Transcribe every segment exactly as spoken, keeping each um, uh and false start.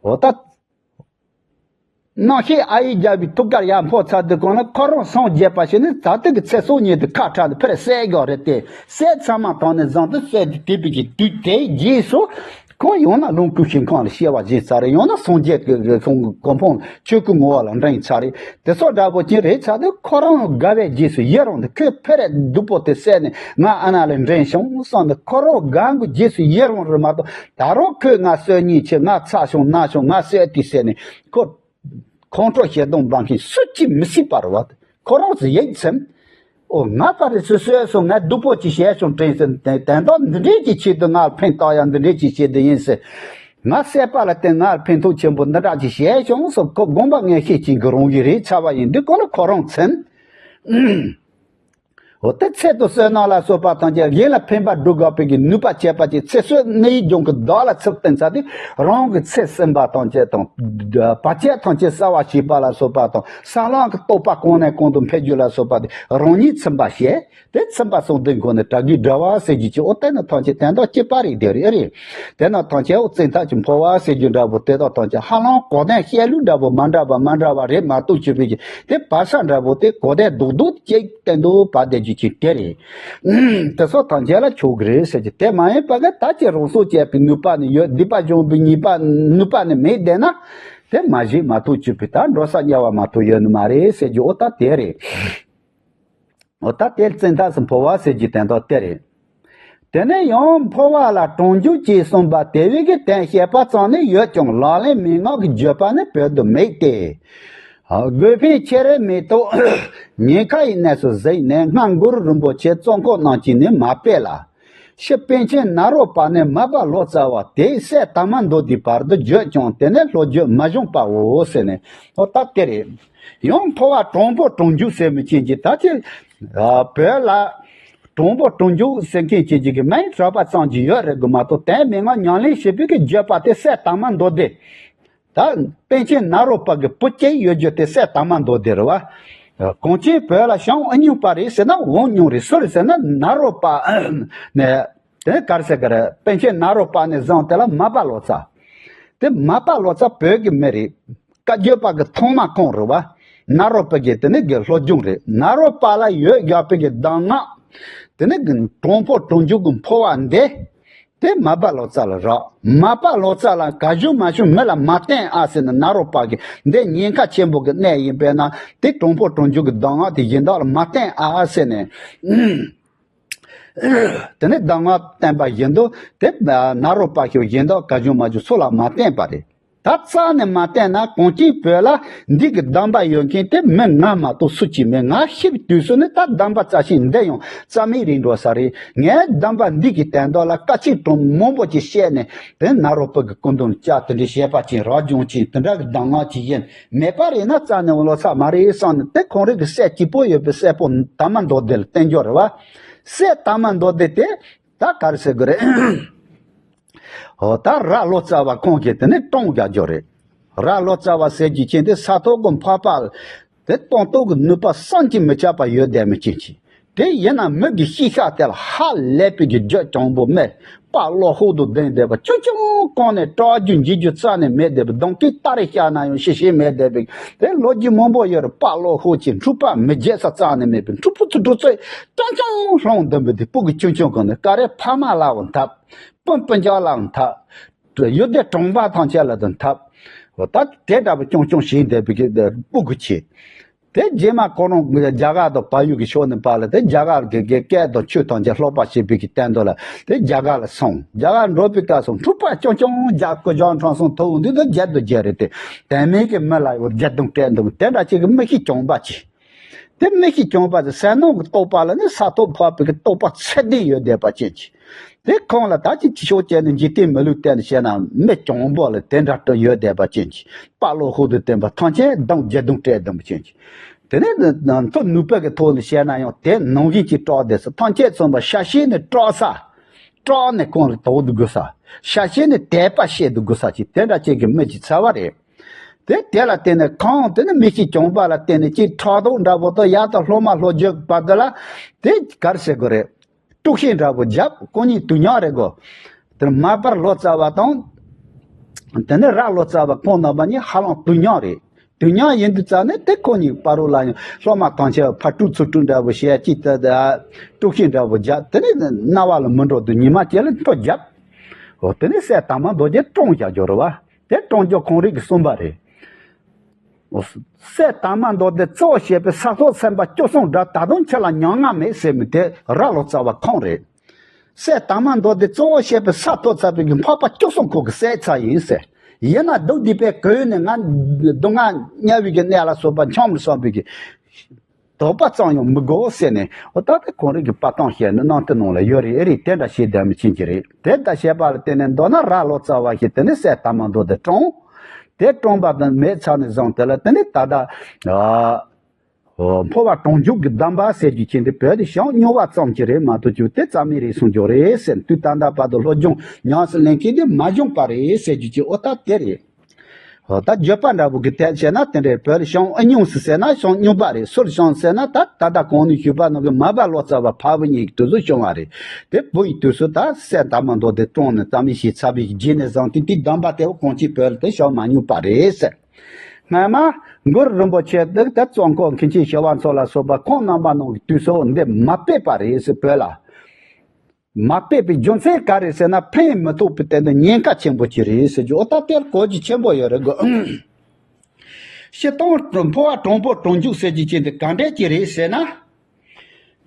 འོ་ད། རྣམ་ཤེས་ཨ་ཡིག་རྒྱབ་པའི་ཐུགས་ཀར་ཡར་འཕོ་ཚར་དུས་གང་ལ་ཁོ་རང་སངས་རྒྱས་པ་ཞིག་ནི་ད་ལྟ་གི་ཚེ་སྲོག་ཉིད་དུ་ཁ་ཁྲལ་དུ་ཕར་བསད་དགོས་རེད་དེ། བསད་ཚར་མ་ཐག་ནས་བཟུང་སྟེ་བསད་དེ་དེ་བའི་གི་དུས་དེའི་རྗེས་སུ། ཁོ་ཡང་ན་ལོངས་སྐུ་ཞིང་ཁམས་ལ་སྐྱེ་བ་བཞེས་ཚར་རེད། ཡང་ན་སངས་རྒྱས་ཀྱི་གོ་འཕང་ཆོས་སྐུའི་ངོ་བོ་ལ་འདྲེན་ཚར་རེད། དེ་ཚོ་འདྲ་པོ་ཅིག་རེད་ཚར་དུས་ཁོ་རང་དགའ་བའི་རྗེས་སུ་ཡི་རང་དུ་ཁོས་ཕར་སྡུག་པོ་དེ་བསད་ནས་ང་ཨ་ན་ལ་འདྲེན་བྱུང་བསམ་ནས་ཁོ་རང་དགའ་མགུ་རྗེས་སུ་ཡི་རང་རེད་མ་གཏོགས། ད་རུང་ཁོས་ང་གསོད་ཉེན་ཆེ། ང་ཚ་བྱུང་ན་བྱུང་ང་གསོད་དེ་ཟེར་ནས་ཁོ་ཁོང་ཁྲོ་ཞེ་སྡང་འབར་མཁན་སུ་གཅིག་མི་སྲིད་པ་རེད་བ། ཁོ་རང་ཚོ་ཡིད་ཚིམ། ཨོ་ང་ཕ་རེ་སུ་གསོད་སོང་། ང་སྡུག་པོ་ཅིག་བྱས་བྱུང་དྲན་ཟེར། དེ་དོན་དག་འདི་འདྲས་ཀྱི་ཆེད་དུ་ང་ལ་ཕན་བཏགས་ཡ་འདི་འདྲས་ཀྱི་ཆེད་དུ་ཡིན་ཟེར། ང་བསད་པ་ལ་བརྟེན་ང་ལ་ཕན་ཐོགས་ཆེན་པོ་འདི་འདྲ་ཅིག་བྱས་བྱུང་སོང་། ཁོ་དགོངས་པ་ངེས་ཤེས་ཅན་གྱི་རང་བཞིན་རེད་ཚར་བ་ཡིན་དུས་ཁོ་ལ་ཁོ་རང་ཚིམ། འོ་དེ་ཚེ་དང་བསོད་ནམས་ལ་སོགས་པ་ཐམས་ཅད་གཞན་ལ་ཕན་པ་སྒྲུབ་དགོས་པའི་གི་ནུས་པ་བྱས་པ་ཅིག་ཚེ་བསོད་ནམས་ཡིན་ཀྱང་གི་བདག་ལ་ཚུར་བསྟན་ཚར་དུས་རང་གི་ཚེ་ཟིན་པ་ཐམས་ཅད་དང་། བར་ཆད་ཐམས་ཅད་སེལ་བར་བྱེད་པ་ལ་སོགས་པ་དང་། ས་ལམ་གྱི་རྟོགས་པ་གོང་ནས་གོང་དུ་འཕེལ་རྒྱུ་ལ་སོགས་པ་དེ་རང་ཉིད་ཚིམ་པ་བྱས། དེ་ཚིམ་པ་སོགས་འདི་མགོ་ནས་དྲག་གི་འདྲ་བ་ཟེར་རྒྱུ་ཅིག་འོ་དེ་ནི་ཐམས་ཅད་དོན་དག་གཅིག་པ་རེད། དེ་རེད་རེད། དེ་ནི་ཐམས་ཅད་འོ་བཙན་ཐབས་ཀྱི་འཕོ་བ་ཟེར་རྒྱུ་འདྲ་པོ་དེ་དག་ཐམས་ཅད་ཧ་ལམ་གོ་དོན་བཤད་ལུགས་འདྲ་པོ་མ་འདྲ་བ་མ་འདྲ་བ་རེད་མ་གཏོགས་ཆོས་པའི་གི་དེ་བར་ས་འདྲ་པོ་དེ་གོ་དོན་རྡོག་རྡོག་གཅིག་བསྟན་འདུག་པ་དེ་རྒྱུ་ཅིག་དེ་རེད། དེ་སོགས་ཐམས་ཅད་ལ་ཆོག་གི་རེད་ཟེར་གྱི་དེ་མ་ཡིན་པ་གི་ད་ཅི་རང་སྲོག་བཅད་པའི་ནུས་པ་ནི་ཡོད། སྡིག་པ་སྦྱོང་བའི་ནུས་པ་ནུས་པ་ནི་མེད་བསྡད་ན། དེ་མ་གཞི་མ་ཐུག་བཅུག་པའི་ད་འགྲོ་ས་དམྱལ་བ་མ་ཐུག་ཡོད་ནི་མ་རེད་ཟེར་རྒྱུ་འོ་ད་དེ་རེད། འོ་ད་དེ་བཙན་ཐབས་སུ་འཕོ་བ་ཟེར་རྒྱུ་དོན་དག་དེ་རེད། དེ་ནས་ཡང་འཕོ་བ་ལ་གྲོང་འཇུག་ཅེས་གསུངས་པ་དེ་བས་ཀྱི་དོན་བཤད་པ་ཙམ་ནི་ཡོད་ཀྱང་ལག་ལེན་མན་ངག་གི་བརྗོད་པ་ནི་བོད་དུ་མེད་དེ། དགོས་ཕན་ཆེ་རེ་མེད་དོ། ཉེན་ཁ་ཡི་གནས་སུ་གཟིགས་ནས་སྔ་མགོན་རིན་པོ་ཆེ་གཙོ་འཁོར་རྣམས་ཀྱིས་ནི་མ་སྤེལ་ལ། ཕྱི་པཎ་ཆེན་ནཱ་རོ་པ་ནས་མར་པ་ལོ་ཙཱ་བ་དེའི་སྲས་དར་མ་མདོ་སྡེའི་བར་དུ་བརྗོད་ཀྱང་དེ་ནས་ལྷོ་བརྒྱུད་མ་བྱུང་པའོ་ཟེར་ནས་འོ་ད་དེ་རེད། ཡང་འཕོ་བ་དྲང་པོ་དྲང་འཇུག་ཟེར་མི་ཅན་གྱི་ད་ཅི། བོད་ལ་དྲང་པོ་དྲང་འཇུག་ཟེར་མཁན་ཅན་གྱི་མིང་གྲགས་པ་ཙམ་གྱི་ཡོད་རེད་དགོས་མ་གཏོགས་དོན་མན་ངག་ཉམས་ལེན་བྱེད་པའི་གི་བརྗོད་པ་དེ་སྲས་དར་མ་མདོ་སྡེ། ད་པཎ་ཆེན་ནཱ་རོ་པ་གི་བུ་སྐྱེས་ཡོད་རྒྱུ་དེ་སྲས་དར་མ་མདོ་སྡེ་རེད་བ། གངས་ཅན་བོད་ལ་ཞང་ཨ་སྙུང་པ་རེད་ཟེར་ན་འོང་སྙུང་རེད། སུ་རེད་ཟེར་ན་ནཱ་རོ་པ་ནས། དེ་ག་རེ་ཟེར་གི་རེད། པཎ་ཆེན་ནཱ་རོ་པ་ནས་བཟུང་དེ་ལ་མར་པ་ལོ་ཙཱ། དེ་མར་པ་ལོ་ཙཱ་བོད་ཀྱི་མི་རེད། བཀའ་བརྒྱུད་པ་གི་ཐོག་མ་ཁོང་རེད་བ། ནཱ་རོ་པ་གི་དེ་ནི་གི་སློབ་སྦྱོང་རེད། ནཱ་རོ་པ་ལ་ཡོད་དགོས་པའི་གི་གདམས་ངག་དེ་ནི་གི་དྲང་པོ་དྲང་འཇུག་གི་འཕོ་བ་འདི། དེ་མར་པ་ལོ་ཙཱ་ལ་རག་མར་པ་ལོ་ཙཱ་ལ་ག་བྱུང་མ་བྱུང་མི་ལ་མ་བསྟན་ཨ་ཟེར་ནས་ནཱ་རོ་པ་གི་འདི་ཉེན་ཁ་ཆེན་པོ་གི་གནས་ཡིན་པས་ན་དེ་དྲང་པོ་དྲང་འཇུག་གི་གདམས་ངག་དེ་གཞན་དག་ལ་མ་བསྟན་ཨ་ཟེར་ནས། དེ་ནས་གདམས་ངག་བསྟན་པ་བཞིན་དུ་དེ་ནཱ་རོ་པ་ཞིག་གཞན་དག་ག་བྱུང་མ་བྱུང་སུ་ལ་མ་བསྟན་པ་རེད། ད་རྩ་ནས་མ་བསྟན་ན་གངས་ཅན་བོད་ལ་འདི་གི་གདམས་པ་ཡོད་མཁན་དེ་མི་ང་མ་གཏོགས་སུ་གཅིག་མེད། ང་ཤི་བའི་དུས་སུ་ནི་ད་གདམས་པ་རྩ་ཤིང་འདི་ཡང་རྩ་མེད་རེད་འགྲོ་ས་རེད། ངའི་གདམས་པ་འདི་གི་དོན་དག་ལ་དཀའ་ཚེགས་དྲུང་མང་པོ་ཅིག་བཤད་ནས་དེ་ནཱ་རོ་པ་གི་སྐུ་མདུན་ལ་བཅར། དེ་འདྲའི་བཤད་པ་ཅིག་རག་བྱུང་ཅིག་དེ་འདྲ་གི་གདམས་ངག་ཅིག་ཡིན་མེད་པ་རེད་ན་རྩ་ནས་ལོ་ཙཱ་མ་རེད་བསམ་ནས་དེ་ཁོང་རང་གི་སྲས་གཅིག་པོ་ཡོད་པའི་སྲས་པོ་དར་མ་མདོ་སྡེ་ལ་བསྟན་རྒྱུ་རེད་བ། སྲས་དར་མ་མདོ་སྡེ་དེ་ད་ག་རེ་ཟེར་དགོས་རེད། འོ་ད་ར་ལོ་ཙཱ་བ་ཁོང་གིས་དེ་ནས་བཀྲོངས་རྒྱག་རྒྱུ་རེད། ར་ལོ་ཙཱ་བ་ཟེར་རྒྱུ་ཅན་དེ་ས་ཐོག་གི་འཕགས་པ་དེ་གཏོང་སྟངས་ཀྱི་ནུས་པ་བསམ་གྱིས་མི་ཁྱབ་པ་ཡོད་བསྡད་མི་ཅན་ཅིག་དེ་ཡིན་ན་མི་གི་གཤིས་ཀ་དེ་ལ་ཧ་ལས་པའི་གི་རྒྱུ་གྱོང་པོ་མེད། དཔའ་བློ་ཤུགས་དང་ལྡན་བསྡད་པ་ཆུང་ཆུང་གོང་ནས་སྐྲག་རྒྱུ་འཇིགས་རྒྱུ་རྩ་ནས་མེད་བསྡད་པ། གདོང་གི་སྟ་རེ་བཤགས་ན་ཡང་ཤི་ཤེས་མེད་བསྡད་པའི་དེ་ལོ་རྒྱུས་མང་པོ་ཡོད་རེད། དཔའ་བློ་ཤུགས་ཆེ་འཁྲུག་པ་མི་བརྗེད་ས་རྩ་ནས་མེད་པའི་འཁྲུག་པོ་ཚོ་འཁྲུག་རྩོད་རྐྱང་རྐྱང་སློང་འདུན་པའི་དེ་སྤུ་གུ་ཆུང་ཆུང་གོང་ནས་ཀ་རེ་ཕ་མ་ལའང་འཐབ། སྤུན་སྤུན་ཀྱག་ལའང་འཐབ། ཡུལ་སྡེ་གྲོང་པ་ཐམས་ཅད་ལ་དང་འཐབ། འོ་ད་དེ་འདྲ་པོ་ཆུང་ཆུང་ཞིག་འདས་པའི་གི་སྤུ་གུ་ཆེ། དེ་རྗེས་མ་ཁོ་རང་རྒྱ་གར་དང་བལ་ཡུལ་གྱི་ཕྱོགས་ནས་པ་ལ་དེ་རྒྱ་གར་གྱི་གི་སྐད་དང་ཆོས་ཐམས་ཅད་སློབ་པ་བྱེད་པའི་གི་སྟེང་དུ་ལ་དེ་རྒྱ་གར་ལ་སོང་། རྒྱ་གར་འགྲོ་བའི་སྐབས་སུ་འཁྲུག་པ་ཆུང་ཆུང་རྒྱ་སྐུ་ཞབས་ཁྲང་སོང་ཐུག་འདི་དུ་རྒྱལ་དུ་རྒྱལ་རེད་དེ། དེ་མིན་གྱི་མི་ལ་ཡོད་རྒྱལ་དུང་སྤྲད་འདུག་དེ་འདྲ་ཅིག་གི་མི་ཤི་གྱོང་པ་ཆེ། དེ་མི་ཤི་གྱོང་པ་དེ་སེམས་ནང་གི་རྟོགས་པ་ལ་ནི་ས་ཐོག་འཕགས་པའི་གི་རྟོགས་པ་ཚད་ལྡན་ཡོད་བསྡད་པ་ཅན་གྱི། དེ་ཁོང་ལ་ད་ཅི་ཅི་ཤོག་བྱས་ནས་འཇིག་རྟེན་མི་ལུས་བསྟན་ནས་བཤད་ན་མི་གྱོང་པོ་ལ་དེ་འདྲ་སྤྲོ་ཡོད་བསྡད་པ་ཅན་གྱི། དཔའ་བློ་ཤུགས་དང་ལྡན་པ་ཐམས་ཅད་གདོང་རྒྱ་གདོང་སྤྲད་བསྡད་པ་ཅན་གྱི། དེ་ནས་མཐོ་ནུས་པ་གི་ཐོག་ནས་བཤད་ན་ཡང་དེ་ནང་བཞིན་གྱི་སྐྲག་བསྡད་ས་ཐམས་ཅད་མཚོན་པ་ཤ་ཤེད་ནི་སྐྲག་ས། སྐྲག་ནས་ཁོང་ལ་དོགས་དུ་དགོས་ས། ཤ་ཤེད་ནི་དད་པ་བཤད་དུ་དགོས་ས་ཅིག་དེ་འདྲ་ཅིག་གི་མི་ཅིག་ཚར་བ་རེད། དེ་དེ་ལ་བརྟེན་ནས་ཁོང་དེ་ནི་མི་ཤི་གྱོང་པ་ལ་བརྟེན་ནས་ཅིག་ཕྲག་དོག་འདྲ་པོ་དང་ཡར་དང་སློབ་མ་སློབ་བརྒྱུད་བར་དུ་ལ་དེ་ག་རེ་ཟེར་དགོས་རེད། དཀྲུག་ཤིང་འདྲ་པོ་བརྒྱབ། ཁོ་གཉིས་དུས་མཉམ་རེད་གོ། དེར་མར་པ་ལོ་ཙཱ་བ་དང་། དེ་ནས་རྭ་ལོ་ཙཱ་བ་ཁོང་རྣམ་པ་གཉིས་ཧ་ལམ་དུས་མཉམ་རེད། དུས་མཉམ་ཡིན་དུས་ཙང་ནས་དེ་ཁོ་གཉིས་བར་རོ་ལ་ཡང་སློབ་མ་ཐམས་ཅད་ཕར་དཀྲུག་ཚུར་དཀྲུག་འདྲ་བོ་བྱས། ཅིག་ད་ད་དཀྲུག་ཤིང་འདྲ་བོ་རྒྱབ། དེ་ནས་རྣ་བ་ལ་མི་འགྲོ་དུས་ཉི་མ་བྱས་ལ་མཐོ་རྒྱབ། འོ་དེ་ནས་སྲས་དར་མ་མདོ་རྒྱུད་བཀྲོངས་བཞག་རྒྱུ་རེད་བ། དེ་བཀྲོངས་རྒྱུ་ཁོང་རིགས་ཀྱི་གསུམ་པ་རེད། འོ། སྲས་དར་མ་མདོ་སྡེ་གཙོ་བོ་བྱས་པའི་ས་ཐོབ་སེམས་དཔའ་བཅུ་གསུམ་འདྲ་ད་དུང་ཁྱེད་ལ་མྱ་ངམ་མེད་ཟེར་མི་དེ་རྭ་ལོ་ཙཱ་བ་ཁོང་རེད། སྲས་དར་མ་མདོ་སྡེ་གཙོ་བོ་བྱས་པའི་ས་ཐོབ་ཚར་བའི་གི་འཕགས་པ་བཅུ་གསུམ་ཁོ་གི་སྲས་ཚར་ཡིན་ཟེར། ཡིན་ན་སྡུག་བསྡུས་པའི་གོས་ནི་ང་སྡུག་བསྔལ་དམྱལ་བའི་གི་གནས་ལ་སོགས་པ་འཁྱམས་སོང་བའི་གི་དོགས་པ་ཙམ་ཡང་མི་དགོས་ཟེར་ནས། འོ་ད་དེ་ཁོང་རིགས་ཀྱི་པར་བཏང་བཤད་ནས་གནང་སྟེ་གནང་ལ་ཡོད་རེད། ཨེ་རེད། དེ་འདྲ་བྱེད་བསྡད་མི་ཕྱིན་གྱི་རེད། དེ་ལྟར་བྱས་པ་ལ་བརྟེན་ནས་མདོར་ན་རྭ་ལོ་ཙཱ་བ་ཞིག་དེ་ནས་སྲས་དར་མ་མདོ་སྡེ་བཀྲོངས། དེ་བཀྲོངས་པ་དང་མེད་ཚར་ནས་བཟུང་དེ་ལ་དེ་ནས་ད་ལྟ་ཨ་འཕོ་བ་གྲོང་འཇུག་གི་གདམས་པ་ཟེར་རྒྱུ་ཅན་དེ་བོད་དུ་ཞང་སྨྱོ་བ་ཙམ་གྱི་རེད་མ་གཏོགས་ཅིག་དེ་རྩ་མེད་རེད་གསུངས་རྒྱུ་རེད་ཟེར། དུས་ད་ལྟ་བར་དུ་སློབ་སྦྱོང་ཉམས་སུ་ལེན་མཁན་དེ་མ་བྱུང་པ་རེད་ཟེར་རྒྱུ་ཅན། འོ་ད་དེ་རེད། འོ་ད་བརྗོད་པ་འདྲ་བོ་གི་ཐད་བྱས་ན་དེ་འདྲའི་བོད་ཞང་ཨ་སྨྱོ་ཟེར་ན་ཞང་སྨྱོ་བ་རེད། སུ་ཞང་ཟེར་ན་ད་ད་ལྟ་གོང་ནས་ཞུས་པ་ནང་གི་མར་པ་ལོ་ཙཱ་བ་འཕགས་པ་གཉིས་ཀྱི་དུས་སུ་བྱུང་བ་རེད། དེ་བུ་ཡི་དུས་སུ་ད་སྲས་དར་མ་མདོ་སྡེ་བཀྲོངས་ནས་རྩ་མེད་བྱས་ཚར་བའི་རྗེས་ནས་བཟུང་སྟེ་དེའི་གདམས་པ་དེ་བ་གང་ཅི་བོད་ལ་དེ་ཞང་མ་སྨྱོ་བ་རེད་ཟེར། སྔ་མ་གུ་རུ་རིན་པོ་ཆེ་དེ་ད་གཙོ་འཁོར་མཁན་ཆེན་ཞི་བ་འཚོ་ལ་སོགས་པ་ཁོང་རྣམ་པ་ནང་གི་དུས་སུ་འདི་མ་སྤེལ་བ་རེད་ཟེར། བོད་ལ་མ་སྤེལ་བའི་རྒྱུ་མཚན་ག་རེ་ཟེར་ན། ཕན་མི་ཐོགས་པའི་སྟེང་དུ་ཉེན་ཁ་ཆེན་པོ་ཅིག་རེད་ཟེར་རྒྱུ། འོ་ད་དེར་གོ་རྒྱུ་ཆེན་པོ་ཡོད་རེད་གོ། སྤྱིར་བཏང་འཕོ་བ་དྲང་པོ་དྲང་འཇུག་ཟེར་རྒྱུ་ཅན་དེ་ག་འདྲས་ཅིག་རེད་ཟེར་ན།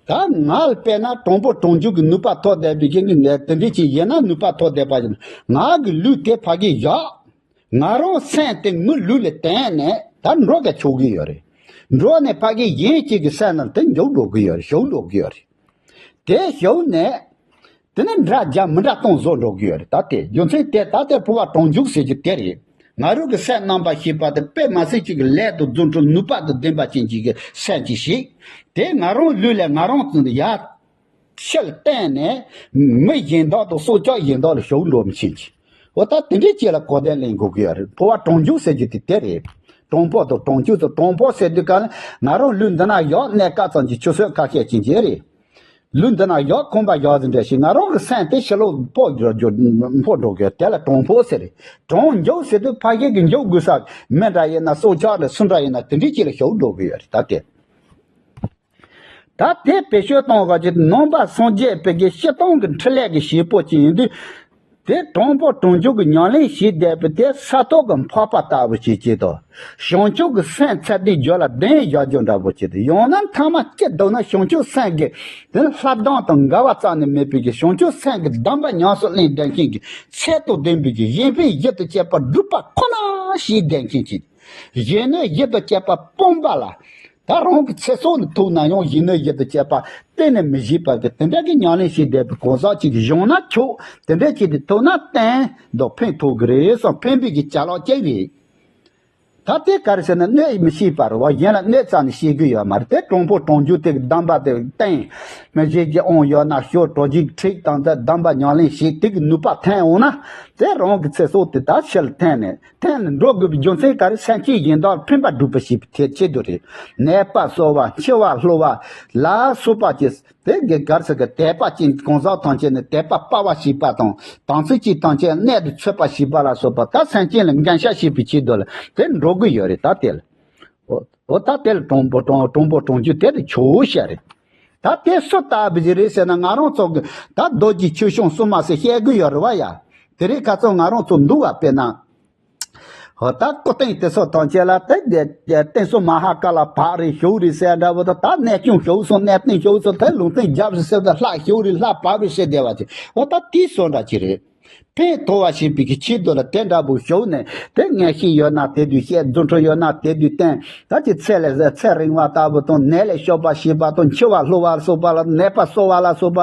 ད་ང་ལ་དཔེར་ན་དྲང་པོ་དྲང་འཇུག་གི་ནུས་པ་ཐོབ་བསྡད་པའི་རྐྱེན་གྱིས་ངས་དེ་འདྲས་ཅིག་ཡིན་ན་ནུས་པ་ཐོབ་བསྡད་པ་ཡིན་ན། ང་གི་ལུས་དེ་ཕ་གིར་བཞག་ང་རང་སེམས་དེ་མི་ལུས་ལ་བརྟེན་ནས་ད་འགྲོ་གི་ཆོག་གི་ཡོད་རེད། འགྲོ་ནས་ཕ་གི་གཞན་གཅིག་གི་སེམས་ནང་དེ་འཇུག་འགྲོ་གི་ཡོད་རེད། ཞུགས་འགྲོ་གི་ཡོད་རེད། དེ་ཞུགས་ནས་དེ་ནས་འདྲ་རྒྱ་མི་འདྲ་གཏོང་བཟོ་འགྲོ་གི་ཡོད་རེད། ད་དེ་རྒྱུ་མཚན་དེ་ད་དེ་འཕོ་བ་དྲང་འཇུག་ཟེར་གྱི་དེ་རེད། ང་རང་གི་སེམས་རྣམ་པར་ཤེས་པ་དེ་དཔེ་མ་སྲིད་ཅིག་གི་ལས་དང་རྫུ་འཕྲུལ་ནུས་པ་དང་ལྡན་པ་ཅན་ཅིག་གི་སེམས་ཅིག་ཞིག་དེ་ང་རང་ལུས་ལ་ང་རང་ཡར་ཕྱིར་བསྟན་ནས་མི་གཞན་དག་དང་སྲོག་ཆགས་གཞན་དག་ལ་ཞུགས་འགྲོ་མི་ཕྱིན་གྱི། འོ་ད་དེ་འདྲའི་ཅིག་ལ་གོ་བདེ་ལེན་དགོས་ཀྱི་ཡོད་རེད། འཕོ་བ་དྲང་འཇུག་ཟེར་རྒྱུ་དེ་དེ་རེད། དྲང་པོ་དང་དྲང་འཇུག་དང་། དྲང་པོ་ཟེར་དུས་ག་ལ་ང་རང་ལུས་འདི་ན་བཞག་གནས་སྐབས་ཙམ་གྱི་ཆུད་ཟོས་ཁ་ཤས་ཅན་ཅིག་རེད། ལུས་འདི་ན་བཞག་ཁང་པ་བཞག་ཟིན་འདྲ་ཞིག་ང་རང་གི་སེམས་དེ་ཕྱི་ལོགས་འཕོ་འགྲོ་རྒྱུ་འཕོ་འགྲོ་གི་དེ་ལ་དྲང་པོ་ཟེར་རེད། དྲང་འཇུག་ཟེར་དུས་ཕ་གི་གི་འཇུག་དགོས་ས་མི་འདྲ་ཡིན་ན་སྲོག་ཆགས་འདྲ་སུ་འདྲ་ཡིན་ན་དེ་འདྲའི་ཅིག་ལ་ཞུགས་འགྲོ་གི་ཡོད་རེད། ད་དེ། ད་དེ་བེད་སྤྱོད་གཏོང་བ་ཅིག་ནང་པ་སངས་རྒྱས་པའི་གི་སྤྱིར་བཏང་གི་འཕྲིན་ལས་ཀྱི་བྱེད་པོ་ཅིག་ཡིན་དུས། དེ་དྲང་པོ་དྲང་འཇུག་གི་ཉམས་ལེན་བྱེད་བསྡད་པའི་དེ་ས་ཐོབ་ཀྱི་འཕགས་པ་ལྟ་བུ་ཅིག་བྱེད་དོ། བྱང་ཆུབ་ཀྱི་སེམས་ཚད་ལྡན་རྒྱུད་ལ་ལྡན་བཞག་རྒྱུ་འདྲ་པོ་བྱེད་དོ། ཡང་ན་མཐའ་མ་སྐྱིད་སྡུག་ན་བྱང་ཆུབ་སེམས་ཀྱི་དེ་ལྷ་གདངས་དང་འགལ་བ་རྩ་ནས་མེད་པའི་གི་བྱང་ཆུབ་སེམས་ཀྱི་གདམས་པ་ཉམས་སུ་ལེན་བསྡད་མཁན་གྱི་ཚད་དང་ལྡན་པའི་གི་གཞན་ཕན་བཞི་དང་བཅས་པ་སྒྲུབ་པ་ཁོ་ན་བྱེད་བསྡད་མཁན་གྱི། གཞན་གནོད་བཞི་དང་བཅས་པ་སྤངས་པ་ལ། ད་རང་གི་ཚེ་སྲོག་ནི་ཐུག་ན་ཡང་གཞན་གནོད་བཞི་དང་བཅས་པ་གཏན་ནས་མི་བྱེད་པ་གི་དེ་འདྲ་གི་ཉམས་ལེན་བྱེད་བསྡད་པའི་གང་ཟག་ཅིག་གི་གཞུང་ན་ཆོག་དེ་འདྲ་ཅིག་དེ་ཐུག་ན་བརྟན་དང་ཕན་ཐོགས་ཀྱི་རེད་བསམ། ཕན་པའི་གི་བྱ་ལོག་ཅིག་རེད། ད་དེ་ག་རེ་ཟེར་ན་གནོད་མི་ཤེས་པ་རེད་བ། གཞན་ལ་གནོད་རྩ་ནས་བྱེད་ཀྱི་ཡོད་མ་རེད། དེ་དྲང་པོ་དྲང་འཇུག་དེ་གི་གདམས་པ་དེ་བསྟེན། མི་གཞན་གྱི་དབང་ཡོད་ན་ཞོ་གྲོ་གཅིག་ཁྲིད་དང་དེ་གདམས་པ་ཉམས་ལེན་བྱེད་དེ་གི་ནུས་པ་ཐོན་འོང་ན། དེ་རང་གི་ཚེ་སྲོག་དེ་ད་ཕྱིར་འཐེན་ནས། འཐེན་ནས་འགྲོ་དགོས་པའི་རྒྱུ་མཚན་ག་རེ། སེམས་ཅན་གཞན་དག་ཕན་པ་སྒྲུབ་པ་བྱེད་པའི་ཆེད་དུ་རེད། ནད་པ་གསོ་བ། འཆི་བ་ཤོར་བ་ལ་སོགས་པ་ཅིག་དེ་དགེ་གར་ས་གི་དད་པ་ཅན་གང་ཟག་ཐམས་ཅད་ནི་དད་པ་སྤར་བ་བྱེད་པ་དང་། དམ་ཚིག་ཅན་ཐམས་ཅད་གནད་དུ་ཚུད་པ་བྱེད་པ་ལ་སོགས་པ་ད་སེམས་ཅན་ལ་འགན་ཤེས་བྱེད་པའི་ཆེད་དུ་ལ་དེ་འགྲོ་དགོས་ཡོད་རེད། ད་དེ་ལ་འོ་འོ་ད་དེ་ལ་དྲང་པོ་དྲང་དྲང་པོ་དྲང་འཇུག་དེ་དེ་ཆོག་ཤ་རེད། ད་དེ་སུ་ལྟ་བུ་ཞིག་རེད་ཟེར་ན། ང་རང་ཚོ་གི་ད་རྡོ་རྗེ་ཁྱེའུ་ཆུང་སྲུང་མ་ཟེར་བཤད་གི་ཡོད་རེད་བ་ཡ། དེ་རིང་ཁ་སང་ང་རང་ཚོ་འདུག་བ་དཔེར་ན། འོ་ད་སྐུ་རྟེན་དེ་ཚོ་ཐམས་ཅད་ལ་དེ་དེ་དེ་རྟེན་གསུམ་མ་ཧཱ་ཀཱ་ལ་བག་རེད་ཞུགས་རེད་ཟེར་འདྲ་བོ་དང་། ད་གནས་སྐྱོང་ཞུགས་སོང་། གནས་རྟེན་ཞུགས་སོང་། དེ་ལུང་བསྟན་རྒྱབ་རེད་ཟེར་དང་། ལྷ་ཞུགས་རེད། ལྷ་བག་རེད་ཟེར་བསྡད་པ་ཅིག་འོ་ད་དེ་བཟོ་འདྲ་ཅིག་རེད། ཕན་ཐོགས་པ་བྱེད་པའི་གི་ཆེད་དུ་ལ་དེ་འདྲ་བོ་ཞུགས་ནས། དེ་ངན་ཤེས་ཡོད་ན་དེ་དུས་བཤད། རྫུ་འཕྲུལ་ཡོད་ན་དེ་དུས་བསྟན། ད་ཅི་ཚེ་ལས་ཚེ་རིང་བ་ལྟ་བུ་དང་། ནད་ལས་སྐྱོབ་པ་བྱེད་པ་དང་། འཆི་བ་ཤོར་བ་སོགས་པ་ལ། ནད་པ་གསོ་བ་ལ་སོགས་པ་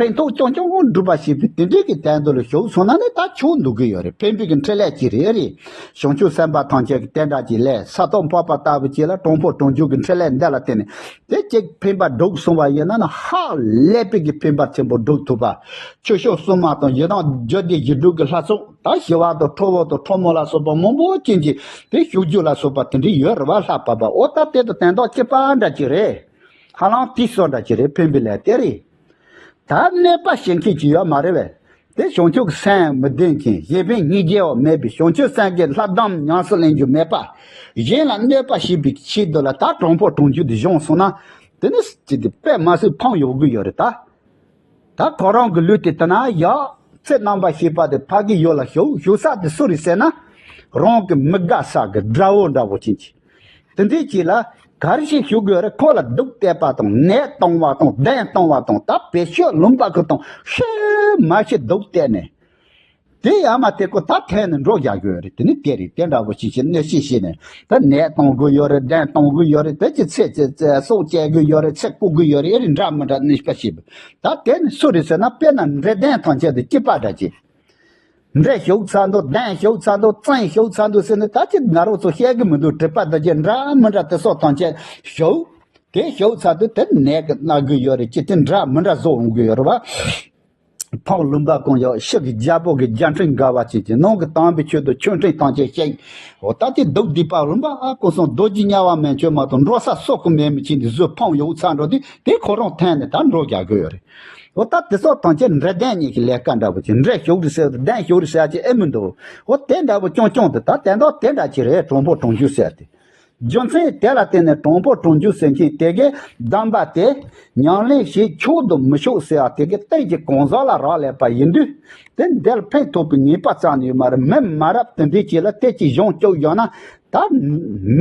ཕན་ཐོགས་རྐྱང་རྐྱང་སྒྲུབ་པ་བྱེད་པའི་དེ་འདྲའི་གི་དོན་དུ་ལ་ཞུགས་སོང་ན་ནི་ད་ཆོག་འདུག་གི་ཡོད་རེད། ཕན་པའི་གི་འཕྲིན་ལས་ཅིག་རེད། རེད། བྱང་ཆུབ་སེམས་དཔའ་ཐམས་ཅད་ཀྱི་དེ་འདྲ་ཅིག་ལས། ས་ཐོབ་འཕགས་པ་ལྟ་བུ་ཅིག་ལ་དྲང་པོ་དྲང་འཇུག་གི་འཕྲིན་ལས་འདི་ལ་བརྟེན་ནས། དེ་གཅིག་ཕན་པ་སྒྲུབ་སོང་བ་ཡིན་ན་ནི་ཧ་ལས་པའི་གི་ཕན་པ་ཆེན་པོ་སྒྲུབ་ཐུབ་པ། ཆོས་སྐྱོང་སྲུང་མ་དང་། ཡི་དམ་རྒྱུད་སྡེ་བཞི་དྲུག་གི་ལྷ་ཚོགས། ད་ཞི་བ་དང་ཁྲོ་བོ་དང་ཁྲོ་མོ་ལ་སོགས་པ་མང་པོ་ཅན་གྱི་དེ་བཞུགས་རྒྱུ་ལ་སོགས་པ་དེ་འདྲ་ཡོད་རེད་བ། ལྷ་བབས་པ། འོ་ད་དེ་དང་དོན་དག་གཅིག་པ་འདྲ་ཅིག་རེད། ཧ་ལམ་དེ་བཟོ་འདྲ་ཅིག་རེད། ཕན་པའི་ལས་དེ་རེད། ད་གནོད་པ་བྱེད་མཁན་ཅིག་ཡོད་མ་རེད་བས། དེ་བྱང་ཆུབ་སེམས་མི་ལྡན་མཁན་གཞན་ཕན་སྙིང་རྗེ་བ་མེད་པའི་བྱང་ཆུབ་སེམས་ཀྱི་ལྷ་གདམས་ཉམས་སུ་ལེན་རྒྱུ་མེད་པ། གཞན་ལ་གནོད་པ་བྱེད་པའི་ཆེད་དུ་ལ་ད་དྲང་པོ་དྲང་འཇུག་དེ་སྦྱངས་སོང་ན། དེ་ནི་ཅི་སྟེ་དཔེ་མ་སྲིད་ཕམ་ཡོང་གི་ཡོད་རེད་ད། ད་ཁོ་རང་གི་ལུས་དེ་དེ་ན་ཡག་ཚེ་རྣམ་པར་ཤེས་པ་དེ་ཕ་གི་ཡུལ་ལ་ཞུགས་ཞུགས་ས་དེ་སུ་རེད་ཟེར་ན། རང་གི་མི་དགའ་ས་གི་དགྲ་བོ་འདྲ་བོ་ཅན་གྱི། དེ་འདྲའི་ཅིག་ལ་ག་རེ་ཞིག་ཞུགས་དགོས་རེད། ཁོ་ལ་སྡུག་གཏད་པ་དང་ནད་གཏོང་བ་དང་གདན་གཏོང་བ་དང་ད་བེད་སྤྱོད་ལུང་པ་གི་དང་ཤི་མ་ཤི་སྡུག་གཏད་ནས། དེ་ཡང་མ་དེ་ཁོ་ད་འཐེན་ནས་འགྲོ་རྒྱག་དགོས་རེད། དེ་ནི་དེ་རེད། དེ་འདྲ་བོ་ཞིག་བྱས་གནོད་བྱེད་བྱས་ནས་ད་ནད་གཏོང་དགོས་ཡོད་རེད། གདན་གཏོང་དགོས་ཡོད་རེད། དེ་ཅི་ཚེ་ཚེ་ཚེ་སྲོག་བཅད་དགོས་ཡོད་རེད། ཚེ་རྐུ་དགོས་ཡོད་རེད། ཨེ་རེད། འདྲ་མི་འདྲ་ནུས་པ་བྱེད་པ་ད་དེ་ནི་སུ་རེད་ཟེར་ན། དཔེར་ན་འདྲེ་གདན་ཐམས་ཅད་དུ་སྐྱིད་པ་འདྲ་ཅིག་འདྲེ་ཞུགས་ཚར་འདུག་གདན་ཞུགས་ཚར་འདུག་བཙན་ཞུགས་ཚར་འདུག་ཟེར་ནས་ད་ཅི་ང་རང་ཚོ་བཤད་གི་མི་འདུག་གྲིབ་པ་འདི་ཅི་འདྲ་མི་འདྲ་དེ་སོགས་ཐམས་ཅད་ཞུགས། དེ་ཞུགས་ཚར་དུས་དེ་ནད་ཀྱི་མནར་གི་ཡོད་རེད། ཅི་དེ་འདྲ་མི་འདྲ་བཟོ་འོང་གི་ཡོད་རེད་བ། ཕག་ལུང་པ་གང་ཡོད་ཤི་གི་རྒྱལ་པོ་གི་རྒྱལ་ཕྲན་དགའ་བ་བྱེད་ཀྱི་ནང་གི་དམ་པའི་ཆོས་དང་ཆོས་འཕྲིན་ཐམས་ཅད་བཤད། འོ་ད་དེ་སྡུག་སྡིག་པ་རིམ་པ་ཀུན་སོང་རྡོ་རྗེ་དམྱལ་བ་མན་ཆོད་མ་གཏོགས་འགྲོ་ས་སོག་གི་མེད་མི་ཆེན་དེ་གཟུགས་ཕམ་ཡོད་ཚར་འགྲོ་དུས་དེ་ཁོ་རང་འཐེན་ནས་ད་འགྲོ་རྒྱག་གི་ཡོད་རེད། འོ་ད་དེ་སོགས་ཐམས་ཅད་འདྲེ་གདན་གཉིས་ཀྱི་ལས་ཀ་འདྲ་བོ་ཅིག་འདྲེ་ཞུགས་རེད་ཟེར་གདན་ཞུགས་རེད་ཟེར་ཅིག་ཨེ་མི་འདུག་འོ་དེ་འདྲ་བོ་རྐྱང་རྐྱང་དེ་ད་དེ་འདྲ་དེ་འདྲ་ཅིག་རེད། དྲང་པོ་དྲང་འཇུག་ཟེར་ཏེ། རྒྱུ་མཚན་དེ་ལ་བརྟེན་ནས་དྲང་པོ་དྲང་འཇུག་ཟེར་མཁན་དེ་གའི་གདམས་པ་དེ་ཉམས་ལེན་བྱེད་ཆོག་དང་མི་ཆོག་ཟེར་བ་དེ་གའི་གཏན་གྱི་གང་ཟག་ལ་རག་ལས་པ་ཡིན་དུས། དེ་འདིར་ཕན་ཐོགས་པའི་ངེས་པ་རྩ་ནས་ཡོད་མ་རེད། མི་མ་རབས་དེ་འདྲའི་ཅིག་ལ་དེ་ཅིག་གཞུང་བཅུག་ཡོད་ན། ད་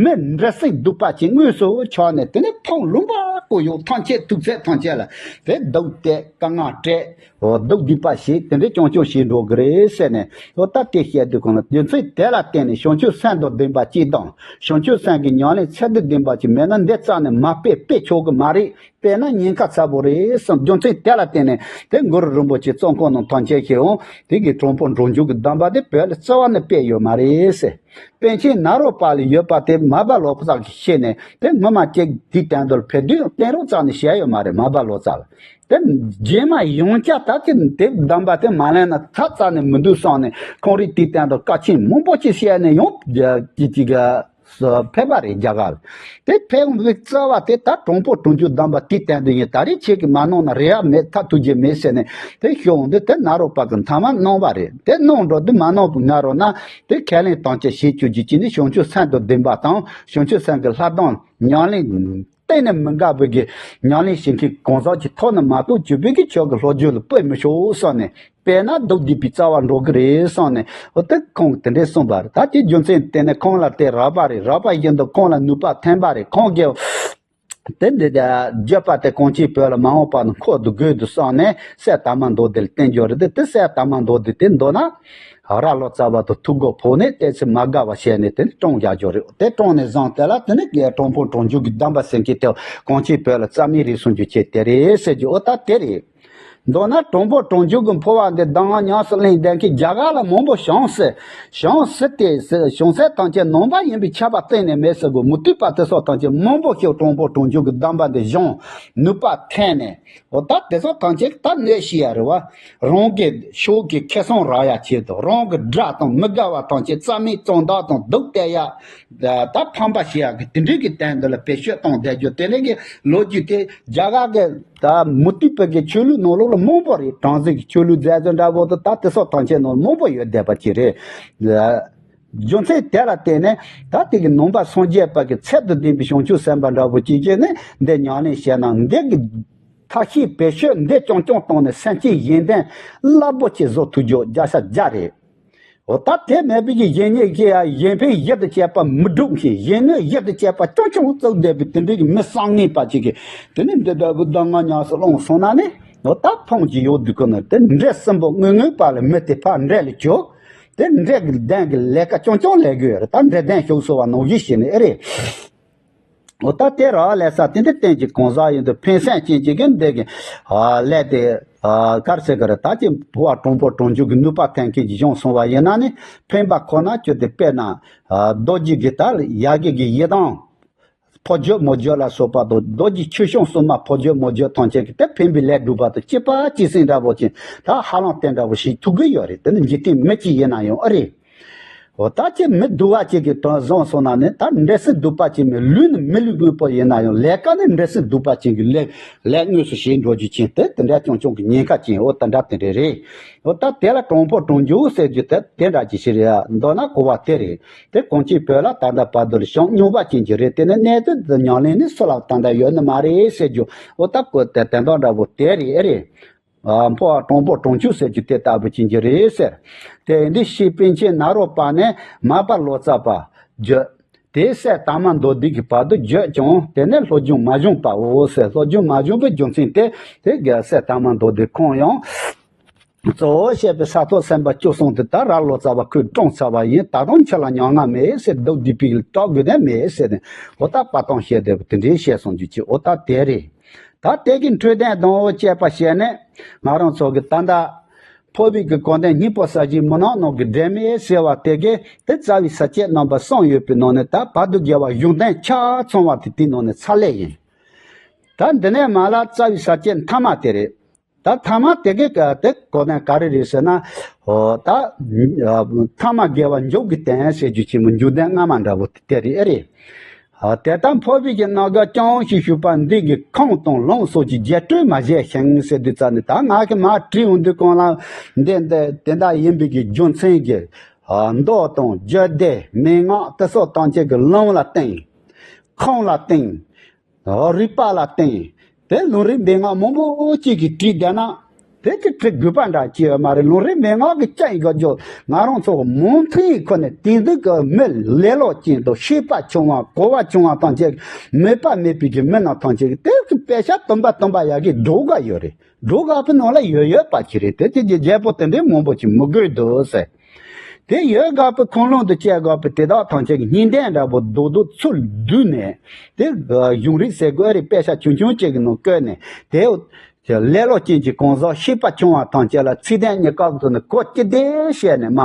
མི་འདྲེ་སྲིན་གདུག་པ་ཅན་དངོས་སུ་ཆགས་ནས་དེ་ནས་ཕུང་ལུང་པ་ཀོ་ཡོག་ཐམས་ཅད་ཐུག་ཚད་ཐམས་ཅད་ལ་དེ་སྡུག་སྟེ་དཀའ་ངལ་སྤྲད། འོ་སྡུག་སྡིག་པ་ཞིག་དེ་འདྲའི་རྐྱང་རྐྱང་བྱེད་འགྲོ་གི་རེད་ཟེར་ནས། འོ་ད་དེ་བཤད་དུས་གང་ལ་རྒྱུ་མཚན་དེ་ལ་བརྟེན་ནས་བྱང་ཆུབ་སེམས་དང་ལྡན་པ་གཅིག་དང་། བྱང་ཆུབ་སེམས་ཀྱི་ཉམས་ལེན་ཚད་དང་ལྡན་པ་གཅིག་མེད་ན་འདི་རྩ་ནས་མ་སྤེལ་སྤེལ་ཆོག་གི་མ་རེད། སྤེལ་ན་ཉེན་ཁ་ཚ་པོ་རེད་བསམ། རྒྱུ་མཚན་དེ་ལ་བརྟེན་ནས་དེ་གུ་རུ་རིན་པོ་ཆེ་གཙོ་འཁོར་རྣམས་ཐམས་ཅད་ཀྱིས་འོང་དེ་གི་དྲང་པོ་དྲང་འཇུག་གི་གདམས་པ་དེ་བོད་ལ་རྩ་བ་ནས་སྤེལ་ཡོད་མ་རེད་ཟེར། པཎ་ཆེན་ནཱ་རོ་པ་ལ་ཡོད་པ་དེ་མར་པ་ལོ་ཙཱ་གིས་ཤེས་ནས་དེ་སྔོན་མ་ཅིག་དེའི་སྟེང་དུ་ཕེབས་དུས་བསྟན་རོགས་རྩ་ནས་བྱས་ཡོད་མ་རེད། མར་པ་ལོ་ཙཱ་ལ། དེ་རྗེས་མ་ཡང་བསྐྱར་ད་ཅི་དེ་གདམས་པ་དེ་མ་ལེན་ན་ཚར་རྩ་ནས་མི་འདུག་བསམ་ནས་ཁོང་རིགས་དེའི་སྟེང་དུ་བཀའ་ཆེན་མང་པོ་ཅིག་བཤད་ནས་ཡང་ཅི་ཅི་ག་ཕེབས་པ་རེད་རྒྱ་གར་ལ། དེ་ཕེབས་འོང་བའི་རྩ་བ་དེ་ད་དྲང་པོ་དྲང་འཇུག་གདམས་པ་དེའི་སྟེང་དུ་ཡིན། ད་རེས་ཁྱེད་ཀྱིས་མ་གནང་ན་རེ་བ་མེད། ཐབས་ཐུགས་རྗེ་མེད་ཟེར་ནས་དེ་ཤོད་འོང་དུས་དེ་ནཱ་རོ་པ་གིས་མཐའ་མ་གནང་བ་རེད། དེ་གནང་འགྲོ་དུས་མ་གནང་བའི་སྔ་རོལ་ན་དེ་ཁས་ལེན་དམ་བཅའ་བྱེད་བཅུག་རྒྱུ་ཅི་ནི་བྱང་ཆུབ་སེམས་དང་ལྡན་པ་དང་བྱང་ཆུབ་སེམས་ཀྱི་ལྷ་གདམས་ཉམས་ལེན། གཏན་ནས་མི་འགལ་བའི་གི་ཉམས་ལེན་བྱེད་མཁན་གང་ཟག་གི་ཐོག་ནས་མ་གཏོགས་བརྒྱུད་པའི་གི་ཆོས་ཀྱི་ལྷོ་རྒྱུད་ལ་སྤེལ་མི་ཆོག་བསམ་ནས་སྤེལ་ན་སྡུག་སྡིག་པའི་རྩ་བ་འགྲོ་གི་རེད་བསམ་ནས། འོ་དེ་ཁོང་གིས་དེ་འདྲས་གསུངས་པ་རེད། ད་དེ་རྒྱུ་མཚན་དེ་ནས་ཁོང་ལ་དེ་རག་པ་རེད། རག་པ་བཞིན་དུ་ཁོང་ལ་ནུས་པ་ཐོན་པ་རེད། ཁོང་གིས་དེ་འདི་བརྗོད་པ་དེ་གངས་ཅན་བོད་ལ་མ་འོངས་པ་ན་འཁོར་དུ་དགོས་འདུག་བསམ་ནས་སྲས་དར་མ་མདོ་སྡེ་ལ་བསྟན་རྒྱུ་རེད། དེ་སྲས་དར་མ་མདོ་སྡེ་དེ་མདོར་ན། རྭ་ལོ་ཙཱ་བ་དང་ཐུགས་དགོངས་ཕོག་ནས་ཏོག་ཙམ་མ་དགའ་བ་བྱས་ནས་དེ་ནི་བཀྲོངས་བཞག་རྒྱུ་རེད། དེ་བཀྲོངས་ནས་བཟུང་དེ་ལ་དེ་ནི་དྲང་པོ་དྲང་འཇུག་གི་གདམས་པ་ཟེར་མཁན་དེ་གངས་ཅན་བོད་ལ་རྩ་མེད་རེད་གསུང་རྒྱུ་བྱས་དེ་རེད་ཟེར་རྒྱུ། འོ་ད་དེ་རེད། མདོར་ན་དྲང་པོ་དྲང་འཇུག་གི་འཕོ་བ་འདི་གདམས་ངག་ཉམས་སུ་ལེན་བསྡད་མཁན་རྒྱ་གར་ལ་མང་པོ་བྱུང་ཟེར། བྱུང་ཟེར་ཏེ་ཟེར་བྱུང་ཟེར་ཐམས་ཅད་ནང་པ་ཡིན་པའི་ཁྱབ་པ་གཏན་ནས་མེད་ཟེར་གོ། མུ་སྟེགས་པ་དེ་སོགས་ཐམས་ཅད་མང་པོ་ཞིག་དྲང་པོ་དྲང་འཇུག་གི་གདམས་པ་འདི་སྦྱངས་ནུས་པ་ཐོན་ནས། འོ་ད་དེ་ཚོ་ཐམས་ཅད་ད་གནོད་བྱེད་ཡ་རེད་བ། རང་གི་ཕྱོགས་ཀྱི་ཁེ་བཟང་རག་ཡ་ཆེད་དུ་རང་གི་དགྲ་དང་མི་དགའ་བ་ཐམས་ཅད་རྩ་མེད་བཙོང་བདག་དང་སྡུག་གཏད་ཡ། ད་ཕམ་པ་བྱེད་ཡ་གི་དེ་འདྲའི་གི་སྟེང་འདི་ལ་བེད་སྤྱོད་གཏོང་བསྡད་རྒྱུ་དེ་ནས་གི་ལོ་རྒྱུས་དེ་རྒྱ་གར་གི་ད་མུ་སྟེགས་པའི་གི་ཆོས་ལུགས་ནང་ལོགས་ལ་མང་པོ་རེད། བྲམ་ཟེ་གི་ཆོས་ལུགས་མཛད་བཟོ་འདྲ་བོ་དང་ད་དེ་སོགས་ཐམས་ཅད་ནང་ལ་མང་པོ་ཡོད་བསྡད་པ་ཅིག་རེད། རྒྱུ་མཚན་དེ་ལ་བརྟེན་ནས་ད་དེ་གི་ནང་པ་སངས་རྒྱས་པ་གི་ཚད་དུ་ལྡན་པའི་བྱང་ཆུབ་སེམས་དཔའ་འདྲ་བོ་ཅིག་བྱས་ནས་འདི་ཉམས་ལེན་བྱས་ན་འདི་གི་ཐབས་ཤེས་བེད་སྤྱོད་འདི་རྐྱང་རྐྱང་བཏང་ནས་སེམས་ཅན་གཞན་དོན་རླབས་པོ་ཆེ་བཟོ་ཐུབ་རྒྱུ་བརྒྱ་ཆ་བརྒྱ་རེད། འོ་ད་དེ་མེད་པའི་གི་གཞན་ཉིད་ཀྱི་ཡ་གཞན་ཕན་ཡིད་དུ་བྱེད་པ་མི་སྒྲུབ་ཞིང་གཞན་གནོད་ཡིད་དུ་བྱེད་པ་རྐྱང་རྐྱང་བཙུགས་བསྡད་པའི་དེ་འདྲའི་གི་མི་བསམ་ངན་པ་ཅིག་གིས་དེ་ནི་འདི་འདྲ་བུ་གདམས་ངག་ཉམས་སུ་བླངས་སོང་ན་ནི། འོ་ད་ཕངས་ཀྱི་ཡོད་དུས་ཀུན་ནི་དེ་འདྲེ་གསུམ་པོ་དངོས་དངོས་པ་ལ་མི་དེ་ཕར་འདྲེ་ལ་གྱུར། དེ་འདྲེ་གི་གདན་གི་ལས་ཀ་རྐྱང་རྐྱང་ལས་དགོས་རེད། ད་འདྲེ་གདན་ཞུགས་སོང་བ་ནང་བཞིན་བྱས་ནས་ཨེ་རེད། འོ་ད་དེ་ར་ལས་ས་དེ་འདྲ་བསྟན་གྱི་གང་ཟག་ཡིན་དུས་ཕན་སེམས་ཅན་གྱི་གི་འདི་གི་ཨ་ལས་དེ་ཨ་གར་སེ་གར་ད་ཀྱི་འཕོ་བ་དྲང་པོ་དྲང་འཇུག་གི་ནུས་པ་ཐོན་མཁན་གྱི་གཞུང་སོང་བ་ཡིན་ན་ནི་ཕན་པ་ཁོ་ན་ཁྱོད་དེ་དཔེར་ན་ཨ་རྡོ་རྗེ་གི་ད་ཡ་གི་གི་ཡི་དམ་ཕོ་རྒྱུད་མོ་རྒྱུད་ལ་སོགས་པ་དང་རྡོ་རྗེ་ཆོས་སྐྱོང་སྲུང་མ་ཕོ་རྒྱུད་མོ་རྒྱུད་ཐམས་ཅད་ཀྱི་དེ་ཕན་པའི་ལས་སྒྲུབ་པ་དང་གཅིག་པ་གཅིག་སེང་འདྲ་བོ་ཅན་ད་ཧ་ལམ་དེ་འདྲ་བོ་ཞིག་ཐུག་གི་ཡོད་རེད། དེ་ནི་འཇིག་རྟེན་མི་གཅིག་ཡིན་ན་ཡང་ཨེ་རེད། འོ་ད་ཅི་མི་སྡུག་པ་ཅིག་གི་དོན་བཟུང་སོང་ན་ནི་ད་འདྲེ་སྲིན་སྡུག་པ་ཅིག་མེད། ལུས་ནི་མི་ལུས་དངོས་པོ་ཡིན་ན་ཡང་ལས་ཀ་ནི་འདྲེ་སྲིན་སྡུག་པ་ཅིག་གི་ལས་ལས་དངོས་སུ་བྱེད་འགྲོ་རྒྱུ་ཅན་དེ་དེ་འདྲ་རྐྱང་རྐྱང་གི་ཉེན་ཁ་ཅན་འོ་ད་འདྲ་དེ་འདྲ་རེད། འོ་ད་དེ་ལ་གྲོང་པོ་གྲོང་རྒྱུ་ཟེར་རྒྱུ་དེ་དེ་འདྲ་ཅིག་ཞིག་རེད་ཡ། མདོར་ན་གོ་བ་དེ་རེད། དེ་གངས་ཅན་བོད་ལ་ད་ལྟ་བར་དུ་ལ་ཞང་སྨྱུག་པ་ཅན་གྱི་རེད། དེ་ནི་གནས་ཚུལ་འདི་ཉམས་ལེན་ནི་སུ་ལ་ད་ལྟ་ཡོད་ནི་མ་རེད་ཟེར་རྒྱུ་འོ་ད་གོ་དེ་དེ་འདྲ་འདྲ་པོ་དེ་རེད་ཨེ་རེད། ཨ་འཕོ་བ་གྲོང་པོ་གྲོང་ཆུ་ཟེར་རྒྱུ་དེ་ལྟ་བུ་ཅན་གྱི་རེད་ཟེར། དེ་འདི་ཤི་པཎ་ཆེན་ནཱ་རོ་པ་ནས་མར་པ་ལོ་ཙཱ་བར་བརྒྱུད། དེ་སྲས་དར་མ་མདོ་སྡེ་གི་བར་དུ་བརྒྱུད་ཀྱང་དེ་ནས་སློབ་སྦྱོང་མ་བྱུང་བའོ་ཟེར། སློབ་སྦྱོང་མ་བྱུང་བའི་རྒྱུ་མཚན་དེ་དེ་ག་སྲས་དར་མ་མདོ་སྡེ་ཁོང་ཡང་གཙོ་བོ་བཤད་པའི་ས་ཐོག་སེམས་དཔའ་བཅུ་གསུམ་དེ་ད་ར་ལོ་ཙཱ་བ་ཁོས་བཀྲོངས་ཚར་བ་ཡིན། ད་དུང་ཁྱེད་ལ་མྱ་ངན་མེད་ཟེར། སྡུག་སྡིག་པའི་སྐྲག་དགོས་དོན་མེད་ཟེར་ནས་འོ་ད་པ་ཏང་བཤད་བསྡད་པ་དེ་འདྲའི་བཤད་སོང་རྒྱུ་ཅིག་འོ་ད་དེ་རེད། ད་དེ་གི་འཕྲོད་བསྟེན་དང་བཅས་པ་བྱས་ནས་ང་རང་ཚོ་གི་ད་ལྟ་འཕོ་བའི་གི་གོ་དོན་སྙིང་པོ་གསར་བརྗེའི་མུན་ནག་ནང་གི་སྒྲོན་མེ་ཟེར་བ་དེ་གི་དེ་རྩ་བའི་ས་བཅད་རྣམ་པ་གསུམ་ཡོད་པའི་ནང་ནས་ད་བར་དུ་དགེ་བ་གཞུང་དོན་ཆ་ཚང་བ་དེ་དེའི་ནང་ནས་ཚར་ལས་ཡིན། ད་འདི་ནས་མ་ལ་རྩ་བའི་ས་བཅད་མཐའ་མ་དེ་རེད། ད་མཐའ་མ་དེ་གི་ག་དེ་གོ་དོན་ག་རེ་རེད་ཟེར་ན། ཨོ་ད་མཐའ་མ་དགེ་བ་མཇུག་གི་དོན་ཟེར་རྒྱུ་ཆེན་མོ་མཇུག་དོན་སྔ་མ་འདྲ་བོ་དེ་རེད་ཨེ་རེད། ཨ་དེ་ལྟར་འཕོ་བའི་གི་རྣམ་གཞག་རྐྱང་ཞིག་ཞུས་པ་འདི་གི་ཁུངས་དང་ལུང་སོགས་ཀྱི་རྒྱས་སྤྲོས་མ་བྱས་ཤིང་ཟེར་དུས་ཙ་ནས་ད་ང་གི་མ་བྲིས་འོང་དུས་གང་ལ་འདི་འདི་དེ་འདྲ་ཡིན་པའི་གི་རྒྱུ་མཚན་གྱི་ཨ་མདོ་དང་རྒྱུད་སྡེ་མན་ངག་དེ་སོགས་ཐམས་ཅད་ཀྱི་ལུང་ལ་བརྟེན། ཁུངས་ལ་བརྟེན། རིགས་པ་ལ་བརྟེན། དེ་ལུང་རིགས་མན་ངག་མང་པོ་གཅིག་གིས་བྲིས་བསྡད་ན། དེ་གི་བྲི་དགོས་པ་འདྲ་ཅི་ཡོད་མ་རེད། ལུང་རིགས་མན་ངག་གི་ཅན་གི་རྒྱུ་ང་རང་ཚོ་མུ་མཐུད་ཁོ་ནས་དེང་དུས་ཀྱི་མི་ལེ་ལོ་ཅན་དང་ཤེས་པ་ཆུང་བ་གོ་བ་ཆུང་བ་དང་བཅས་མོས་པ་མེད་པའི་གི་མི་རྣམས་ཐམས་ཅད་ཀྱི་དེ་གི་དཔེ་ཆ་བཏོན་པ་བཏོན་པ་ཡ་གི་སྒྲོག་ག་ཡོད་རེད། སྒྲོག་ག་པའི་ནང་ལ་ཡོད་ཡོད་པ་ཅི་རེད། དེ་དེ་གི་རྒྱལ་པོ་དེ་འདྲའི་མང་པོ་ཅིག་མི་དགོས་འདུག་ཟེར། དེ་ཡོད་དགག་པའི་ཁུངས་ལུང་དུ་བཅད་དགག་པའི་དེ་དག་ཐམས་ཅད་ཀྱི་སྙིང་དོན་འདྲ་པོ་རྡོག་རྡོག་ཚུར་བསྡུས་ནས་དེ་གཞུང་རིག་ཟེར་དགོས་རེད། དཔེ་ཆ་ཆུང་ཆུང་གཅིག་གི་ནང་བཀོད་ནས་དེ་ལེ་ལོ་ཅན་གྱི་གང་ཟག་ཤེས་པ་ཆུང་བ་ཐམས་ཅད་ལ་ཚིག་དོན་གཉིས་ཀ་གི་ཐོག་ནས་གོ་ཅི་བདེ་བཤད་ནས་མ་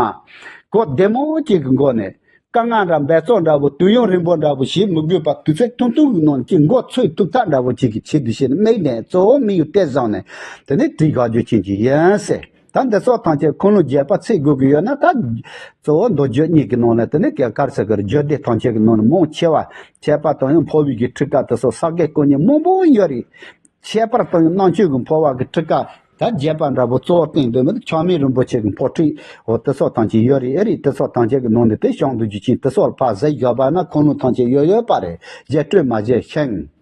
གོ་བདེ་མོ་གཅིག་གི་མགོ་ནས་དཀའ་ངལ་འདྲ་འབད་རྩོལ་འདྲ་པོ་དུས་ཡུན་རིང་པོ་འདྲ་པོ་བྱེད་མི་དགོས་པ་དུས་ཚོད་ཐུང་ཐུང་གི་ནང་གི་མགོ་ཚོས་ཐུབ་ཐབས་འདྲ་པོ་གཅིག་གི་ཆེད་དུ་བྱས་ནས་དམིགས་ནས་གཙོ་བོ་དམིགས་ཡུལ་དེ་བཟུང་ནས་དེ་ནས་བྲིས་དགག་རྒྱུ་ཅན་གྱི་ཡིན་ཟེར། ད་འདི་ཚོ་ཐམས་ཅད་ཁུངས་ལུང་རྒྱས་པ་ཚིག་དགོས་ཀྱི་ཡོད་ན་ད་གཙོ་བོ་མདོ་རྒྱུད་གཉིས་ཀྱི་ནང་ལ་དེ་ནི་ག་རེ་ཟེར་གི་རེད། རྒྱུད་སྡེ་ཐམས་ཅད་ཀྱི་ནང་ནས་མང་ཆེ་བ་ཁྱད་པར་དུ་ཡང་འཕོ་བའི་གི་ཁྲིད་ཀ་དེ་ཚོ་ས་དགེ་སྐུ་གཉིས་མང་པོ་ཡོད་རེད། ཁྱད་པར་དུ་ཡང་རྣམ་དཔྱོད་ཀྱི་འཕོ་བ་གི་ཁྲིད་ཀ་ད་རྒྱས་པ་འདྲ་པོ་གཙོ་བོར་བསྟན་འདུག་མི་ཆགས་མེད་རིན་པོ་ཆེ་གི་འཕོ་ཁྲིད་འོ་དེ་ཚོ་ཐམས་ཅད་ཡོད་རེད། ཨེ་རེད། དེ་ཚོ་ཐམས་ཅད་ཀྱི་ནང་ནས་དེ་བྱང་དུ་རྒྱུ་ཅན་དེ་ཚོ་ལ་ཕར་གཟིགས་དགོས་པ་ན་ཁུངས་ལུང་ཐམས་ཅད་ཡོད་ཡོད་པ་རེད། རྒྱས་སྤྲོས་མ་བྱས་ཤིང་།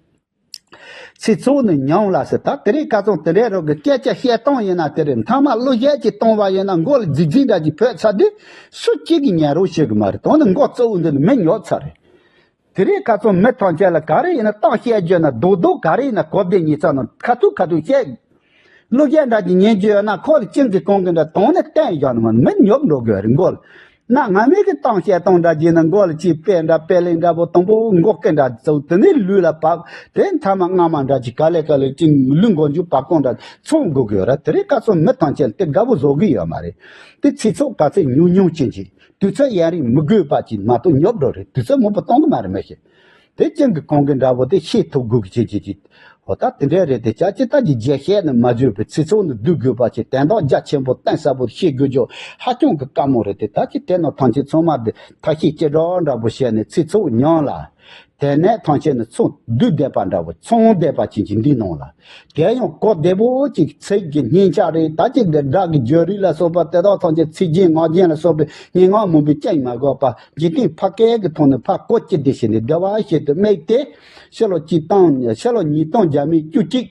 ཚིག་ཚོགས་ནི་ཉམས་ལ་ཟེར། ད་དེ་རིང་ཁ་སང་དེ་འདྲའི་རོགས་ཀྱི་སྐད་ཆ་བཤད་སྟངས་ཡིན་ན་དེ་རེད། མཐའ་མ་གླུ་གཞས་ཅིག་གཏོང་བ་ཡིན་ན་མགོ་ལ་རྫིག་རྫིག་འདྲ་ཅིག་བོས་ཚར་དུས་སུ་གཅིག་གིས་ཉན་རོགས་བྱེད་གི་མ་རེད། དོན་ནི་མགོ་གཙོ་བོ་འདི་ནི་མི་ཉོབ་ཚར་རེད། དེ་རིང་ཁ་སང་མི་ཐམས་ཅད་ལ་ག་རེ་ཡིན་ན་གཏམ་བཤད་རྒྱུ་ན་རྡོག་རྡོག་ག་རེ་ཡིན་ན་གོ་བདེ་ཉིད་ཚ་ན་ཁ་ཐུག་ཁ་ཐུག་བཤད། གླུ་གཞས་འདྲ་ཅིག་ཉན་རྒྱུ་ཡོད་ན་ཁོ་ལ་ཅིང་གི་གོང་གི་འདྲ་དོན་ནི་བསྟན་བཞག་ནི་མ་མི་ཉོབ་འགྲོ་དགོས་རེད། མགོ་ལ་གནའ་སྔ་མོའི་གི་གཏམ་བཤད་སྟངས་འདྲ་བྱས་ན་མགོ་ལ་ཅིག་དཔེ་འདྲ་དཔེ་ལེན་འདྲ་པོ་དང་པོ་མགོ་སྐེ་འདྲ་བཙུགས། དེ་ནས་ལུས་ལ་བབས། དེ་མཐའ་མ་སྔ་མ་འདྲ་ཅིག་ག་ལེ་ག་ལེ་ཅིག་ལུས་མགོ་མཇུག་བབས་གོང་འདྲ་ཚོང་དགོས་ཀྱི་ཡོད་རེད། དེ་རིང་ཁ་སང་མི་ཐམས་ཅད་དེ་དགའ་པོ་བཟོ་གི་ཡོད་མ་རེད། དེ་ཚིག་ཚོགས་ག་ཚད་ཉུང་ཉུང་ཅན་གྱི་དུས་ཚོད་ཡན་རིང་མི་དགོས་པ་ཅིག་མ་གཏོགས་ཉོབ་འགྲོ་རེད། དུས་ཚོད་མང་པོ་གཏོང་གི་མ་རེད་མི་ཤེས། དེ་ཅན་གྱི་གོང་གི་འདྲ་པོ་དེ་ཤེས་ཐུབ་དགོས་ཀྱི་ཅི་ཅི་ཅི། འོ་ད་དེ་འདྲའི་རེད་དེ་ཅག་ཅི་ལྟ་ཅི་རྒྱས་བཤད་ནི་མ་བརྗོད་པའི་ཚིག་ཚོགས་ནི་བསྡུ་དགོས་པ་ཅི་དན་རྟགས་རྒྱ་ཆེན་པོ་གཏིང་ཟབ་པོ་ཤེས་དགོས་རྒྱུ་ཧ་ཅང་གི་དཀའ་མོ་རེད་དེ། ད་ཅི་དེ་ནང་ཐམས་ཅད་ཚང་མ་དེ་ཐབས་ཤེས་ཅི་འདྲ་འདྲ་པོ་བཤད་ནས་ཚིག་ཚོགས་ཉམས་ལ། དེ་ནས་ཐམས་ཅད་ནི་ཚོགས་བསྡུས་བསྡད་པ་འདྲ་པོ་ཚང་བསྡད་པ་ཅན་གྱི་འདི་ནང་ལ། དེ་ཡང་གོ་བདེ་པོ་ཅིག་ཚིག་གི་སྙན་ཆ་རེད། ད་ཅི་འདི་སྒྲ་གི་བརྗོད་རིགས་ལ་སོགས་པ་དེ་དག་ཐམས་ཅད་ཚིག་རྒྱན་ངག་རྒྱན་ལ་སོགས་པའི་སྙན་ངག་མང་པོའི་རྐྱེན་མ་དགོས་པ་འཇིག་རྟེན་ཕ་སྐད་ཀྱི་ཐོག་ནས་ཕར་གོ་ཅི་བདེ་ཞིག་ནས་བདེ་བ་ཞིག་ཏུ་དམིགས་ཏེ། ཕྱི་ལོ་གཅིག་སྟོང་ཕྱི་ལོ་ཉིས་སྟོང་བརྒྱ་མེད་བཅུ་གཅིག་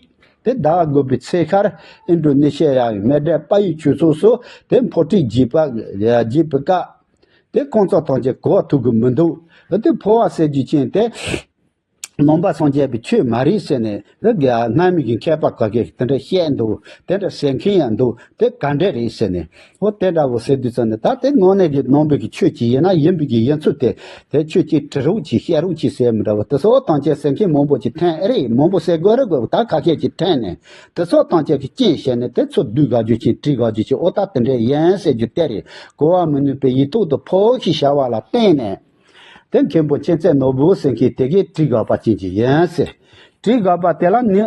དེ་ཟླ་བ་དགུ་པའི་ཚེས་ཤར་ཨིན་ཌོ་ནེ་ཤི་ཡའི་མེ་སྦྲེལ་དཔལ་ཡུལ་ཆོས་ཚོགས་སུ་དེ་འཕོ་ཁྲིད་བགྱིས་པ་བགྱིས་པའི་སྐབས་དེ་ཁོང་ཚོ་ཐམས་ཅད་གོ་ཐུབ་ཀྱི་མི་འདུག་དེ་འཕོ་བ་ཟེར་རྒྱུ་ཅན་དེ། ནང་པ་སངས་རྒྱས་པའི་ཆོས་མ་རེད་ཟེར་ནས་དེ་སྔ་མའི་གི་མཁས་པ་ག་གེ་དེ་འདྲ་བཤད་འདུག་དེ་འདྲ་ཟེར་མཁན་ཡང་འདུག་དེ་ག་འདྲ་རེད་ཟེར་ནས་འོ་དེ་འདྲ་བོ་ཟེར་དུས་ཙམ་ནས་ད་དེ་དངོས་གནས་ཀྱི་ནང་པའི་གི་ཆོས་ཅིག་ཡིན་ན་ཡིན་པའི་གི་ཡིན་ཚུལ་དེ་དེ་ཆོས་ཅིག་དྲི་རོགས་ཅིག་བཤད་རོགས་ཅིག་ཟེར་མི་འདྲ་བོ་དེ་ཚོ་ཐམས་ཅད་ཟེར་མཁན་མང་པོ་ཅིག་ཐོན་ཨེ་རེད། མང་པོ་ཟེར་དགོས་རེད་དགོས་ད་ཁ་ཤས་ཅིག་ཐོན་ནས་དེ་ཚོ་ཐམས་ཅད་ཀྱི་རྐྱེན་བྱས་ནས་དེ་ཚོ་བསྡུས་དགག་རྒྱུ་ཅིག་བྲིས་དགག་རྒྱུ་ཅིག་འོ་ད་དེ་འདྲ་ཡིན་ཟེར་རྒྱུ་དེ་རེད། གོ་བ་མི་ནུས་པའི་ཡིག་ཐོག་ཏུ་འཕོ་ཞེས་བྱ་བ་ལ་བརྟེན་ནས། དེ་མཁན་པོ་མཁྱེན་བརྩེ་ནོར་བུ་ཟེར་མཁན་དེ་གས་བྲིས་དགག་པ་ཅན་གྱི་ཡིན་ཟེར། བྲིས་དགག་པ་དེ་ལ་ནི་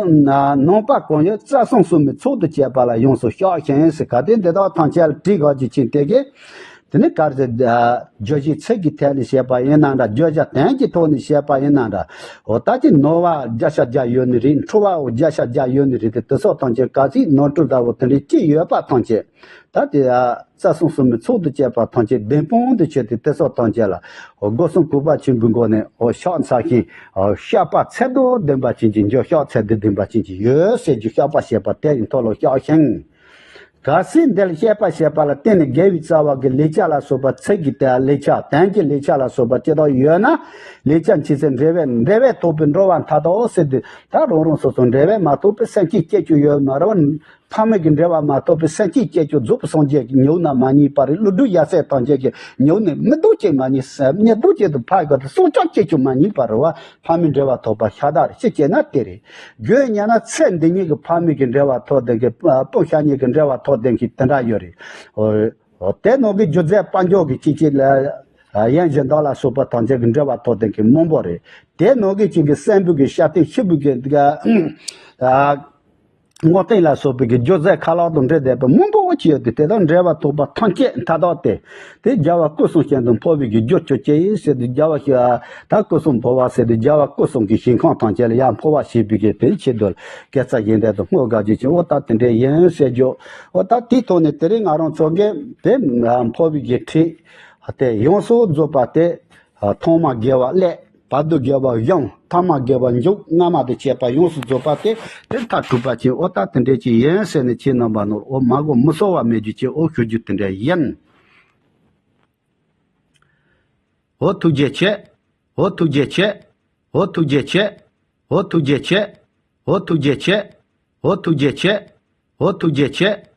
ནང་པ་གང་ཡོད་རྩ་གསུམ་གསུམ་མའི་ཚོགས་སུ་བཅད་པ་ལ་ཡོངས་སུ་བཤགས་ཤིང་ཟེར། གལ་ཏེ་འདི་དག་ཐམས་ཅད་ལ་བྲིས་དགག་རྒྱུ་ཅན་དེ་གས་ དེ་ནི་ག་རེ་ཟེར། ཨ། བརྗོད་གཞི་ཚིག་གི་ཐད་ནས་བཤད་པ་ཡིན་ན་འདྲ། བརྗོད་བྱ་དོན་གྱི་ཐོག་ནས་བཤད་པ་ཡིན་ན་འདྲ། འོ་ད་ཅི་ནོར་བ་བརྒྱ་ཆ་བརྒྱ་ཡོད་ནི་རེད། འཁྲུལ་བའོ་བརྒྱ་ཆ་བརྒྱ་ཡོད་ནི་རེད། དེ་དེ་སོགས་ཐམས་ཅད། གལ་སྲིད་ནོར་འཁྲུལ་ལྟ་བུ་དེ་འདྲའི་ཅི་ཡོད་པ་ཐམས་ཅད། ད་དེ་ཨ་རྩ་གསུམ་གསུམ་པའི་ཚོགས་སུ་བཅད་པ་ཐམས་ཅད་བདེན་དཔང་དུ་བྱས་ཏེ། དེ་སོགས་ཐམས་ཅད་ལ་འོ་སྒོ་གསུམ་གུས་པ་ཆེན་པོའི་སྒོ་ནས། འོ་ཕྱག་འཚལ་ཞིང་། འོ་བཤགས་པ་ཚད་དང་ལྡན་པ་ཅན་གྱི། འགྱོད་བཤགས་ཚད་དང་ལྡན་པ་ཅན་གྱི་ཡོད་ཟེར་རྒྱུ་བཤགས་པ་བྱས་པ་དེ་ཡི་མཐོལ་ལོ་བཤགས་ཤིང་། གལ་སྲིད་འདིར་བཤད་པ་བྱས་པ་ལ་བརྟེན་ནས་དགེ་བའི་རྩ་བ་གི་ལེགས་ཆ་ལ་སོགས་པ། ཚིག་གི་དེ་ལེགས་ཆ། དོན་གྱི་ལེགས་ཆ་ལ་སོགས་པ་ཅི་ལྟར་ཡོད་ན། ལེགས་ཆ་མཆིས་ཚེ་འབྲེལ་བས། འབྲེལ་བས་ཐོབ་པའི་འགྲོ་བ་མཐའ་དག་ཟེར་དུས། ད་རང་རང་སོ་སོ་འབྲེལ་བས་མ་ཐོབ་པའི་སེམས་ཅན་སྐྱེ་རྒྱུ་ཡོད་མ་རེད་བ། ཕ་མེས་ཀྱི་འབྲེལ་བ་མ་ཐོབ་པའི་སེམས་ཅན་སྐྱེ་རྒྱུ། རྫོགས་པའི་སངས་རྒྱས་ཀྱི་ཉེ་བར་མ་རྙེད་པ་རེད། ཀླུ་སྒྲུབ་ཡབ་སྲས་ཐམས་ཅད་ཀྱི་ཉེ་བར་མི་སྡུག་ཅིག་མ་རྙེད། སེམས་ཉེ་སྡུག་ཅིག་ཏུ་ཕར་ག་དུ་སྲོག་ཆགས་སྐྱེ་རྒྱུ་མ་རྙེད་པ་རེད་བ། ཕ་མེས་འབྲེལ་བ་ཐོབ་པ་ཤ་སྟག་རེད། ཅི་བྱས་ན་དེ་རེད། རྒྱུ་ཉན་ན་ཚེ་འདི་ཉིད་ཀྱི་ཕ་མེས་ཀྱི་འབྲེལ་བ་ཐོབ་བསྡད་མཁན། སྤུན་ཤ་ཉེ་གི་འབྲེལ་བ་ཐོབ་བསྡད་མཁན་དེ་འདྲ་ཡོད་རེད། འོ། འོ་དེ་ནང་གི་སྒྱུ་རྩལ་དཔལ་འབྱོར་གྱི་ཅིག་ཅིག་ལ། ཨ། ཡིན་གཞན་དག་ལ་སོགས་པ་ཐམས་ཅད་ཀྱི་འབྲེལ་བ་ཐོབ་བསྡད་མཁན་མང་པོ་རེད། དེ་ནང་གི་ཅིག་གི་སྲིན་པོ་གི་ཤ་སྟག་ཤི་བོ་གི། ཨ། སྔོ་སྟེང་ལ་སོགས་པའི་གི་སྒྱུ་རྩལ་ཁ་ལག་དང་འབྲེལ་བསྡད་པ་མང་པོ་ཅིག་ཡོད་དེ། དེ་དག་འབྲེལ་བ་ཐོབ་པ་ཐམས་ཅད་མཐའ་དག་སྟེ། དེ་རྒྱལ་བ་སྐུ་གསུམ་ཞིང་དུ་འཕོ་བའི་གི་རྒྱུར་གྱུར་ཅིག་ཟེར་དུས། རྒྱལ་བ་ཞིག་ད་སྐུ་གསུམ་འཕོ་བ་ཟེར་དུས། རྒྱལ་བ་སྐུ་གསུམ་གྱི་ཞིང་ཁམས་ཐམས་ཅད་ལ་ཡར་འཕོ་བ་བྱེད་པའི་གི་དེའི་ཆེད་དུ་སྐད་ཆ་ཡིན་བསྡད་དུ་བསྔོ་དགའ་རྒྱུ་ཅིག་འོ་ད་དེ་འདྲ་ཡིན་ཟེར་རྒྱུ། འོ་ད་དེའི་ཐོག་ནས་དེ་རིང་ང་རང་ཚོ་གི་དེ་འཕོ་བའི་གི་ཁྲིད་དེ་ཡོངས་སུ་རྫོགས་པ་དེ། ཐོག་མ་དགེ་བ་སླད། བར་དུ་དགེ་བ་སྦྱང་། ཐ་མ་དགེ་བ་འཇུག་སྔ་མ་དང་བཅས་པ་ཡོངས་སུ་རྫོགས་པ་དེ། དེ་མཐར་ཐུག་པ་ཅིག་འོ་ད་དེ་འདྲ་ཅིག་ཡིན་ཟེར་ནས། ཁྱེད་རྣམ་པ་ནོར་འོ་མ་གོ་མི་གསོ་བ་མེད་རྒྱུ་ཅིག་འོ་ཞུ་རྒྱུ་དེ་འདྲ་ཡིན། འོ་ཐུགས་རྗེ་ཆེ། འོ་ཐུགས་རྗེ་ཆེ། འོ་ཐུགས་རྗེ་ཆེ། འོ་ཐུགས་རྗེ་ཆེ། འོ་ཐུགས་རྗེ་ཆེ། འོ་ཐུགས་རྗེ་ཆེ། འོ་ཐུགས་རྗེ་ཆེ།